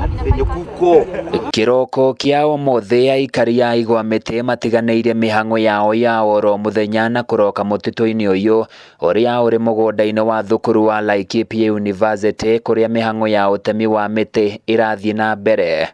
Venye kuko Kĩroko kĩa ũmũthĩ aikari a Igwa Mĩtĩ matiganĩirie mĩhang'o yao ya oro mũthenya na kũroka mũtitũ-inĩ ũyũ ũrĩa ũrĩ mũgũnda-inĩ wa thukuru wa Laikipia University kũrĩa mĩhang'o ya ũtemi wa mĩtĩ ĩrathiĩ na mbere.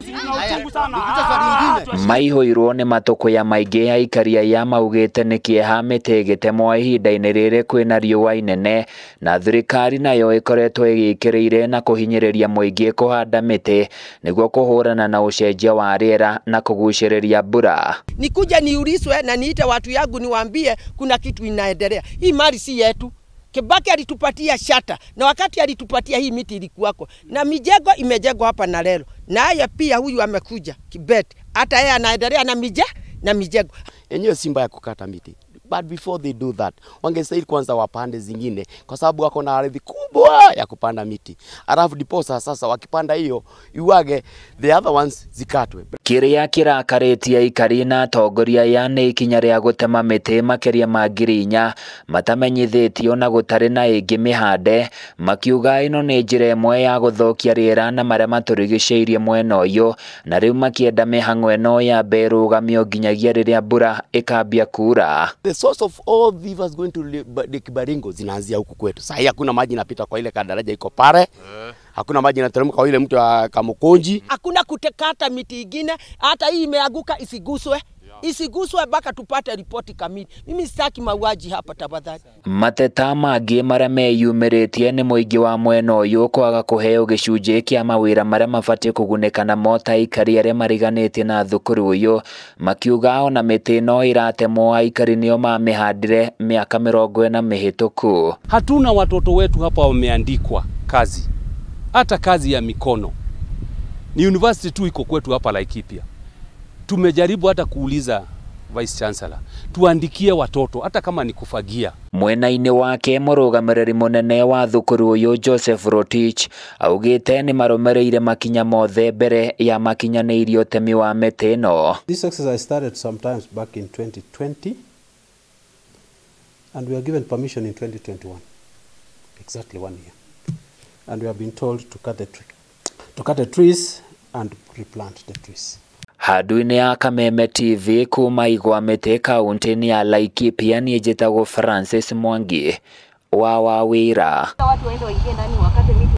Maihũirwo nĩ matũkũya maingĩ aikari aya maugĩte nĩ kĩeha mĩtĩ ĩgĩtemwo ihinda-inĩ rĩrĩ kwĩna riũa inene na thirikari nayo ĩkoretwo ĩgĩkĩrĩire na kũhinyĩrĩria mũingĩ kũhanda mĩtĩ nĩguo kũhũrana na ũcenjia wa rĩera na kũgucĩrĩria mbura. Nikuja niulizwe na niite watu yangu niwaambie kuna kitu inaendelea. Hii mali si yetu. Kibaki alitupatia shata na wakati alitupatia hii miti ilikuwako na mijengo imejengwa hapa na leo. Na pia huyu amekuja Kibet, hata yeye anaendelea na na mijengo. Yenyewe simba ya kukata miti. But before they do that, wangestahili kwanza wapande zingine kwa sababu wako na ardhi kubwa ya kupanda miti. Alafu diposa sasa wakipanda hiyo iwage the other ones zikatwe. Kĩrĩa kĩrakarĩtie aikari na atongoria aya nĩ ikinya rĩa gũtema mĩtĩ makĩria ma 4,000 matamenyithĩtio na gũtarĩ na ĩngĩ mĩhande, makiuga ĩno nĩ njĩra ĩmwe ya gũthũkia rĩera na marĩa matũrigicĩirie mwena ũyũ, na rĩu makĩenda mĩhang'o ĩno yambe ĩrũgamio nginyagia rĩrĩa mbura ĩkambia kura. The source of all rivers going to Lake Baringo zinaanzia huku kwetu. Sasa hakuna maji inapita kwa ile kadaraja iko pale. Hakuna maji inateremka kwa ile mto wa Kamukunji. Hakuna kutekata miti ingine, hata hii imeanguka isiguswe. Isiguswe mpaka tupate ripoti kamili. Mimi sitaki mauaji hapa tafadhali. Mateta mangĩ marĩa meyumĩrĩtie nĩ mũingĩ wa mwena ũyũ kwaga kũheo gĩcunjĩ kĩa mawĩra marĩa mabatiĩ kũgunĩka namo ta aikari arĩa mariganĩtie na thukuru ũyũ, makiuga ona mĩtĩ ĩno ĩratemwo aikari nĩo mamĩhandire mĩaka 40 mĩhĩtũku. Hatuna watoto wetu hapa wameandikwa kazi, hata kazi ya mikono. Ni university tu iko kwetu hapa Laikipia. Tumejaribu hata kuuliza Vice Chancellor tuandikie watoto hata kama ni kufagia. Mwena-inĩ wake mũrũgamĩrĩri mũnene wa thukuru ũyũ Joseph Rotich augĩte nĩ marũmĩrĩire makinya mothe mbere ya makinyanĩirie ũtemi wa mĩtĩ ĩno. This exercise started sometimes back in 2020 and we were given permission in 2021, exactly 1 year, and we have been told to cut the trees and replant the trees. Handũ-inĩ ya Kameme TV kuma Igwa Mĩtĩ kaunti-inĩ ya Laikipia niĩ njĩtagwo Francis Mwangi wa Wawĩra. Watu waende waingie ndani wakate miti.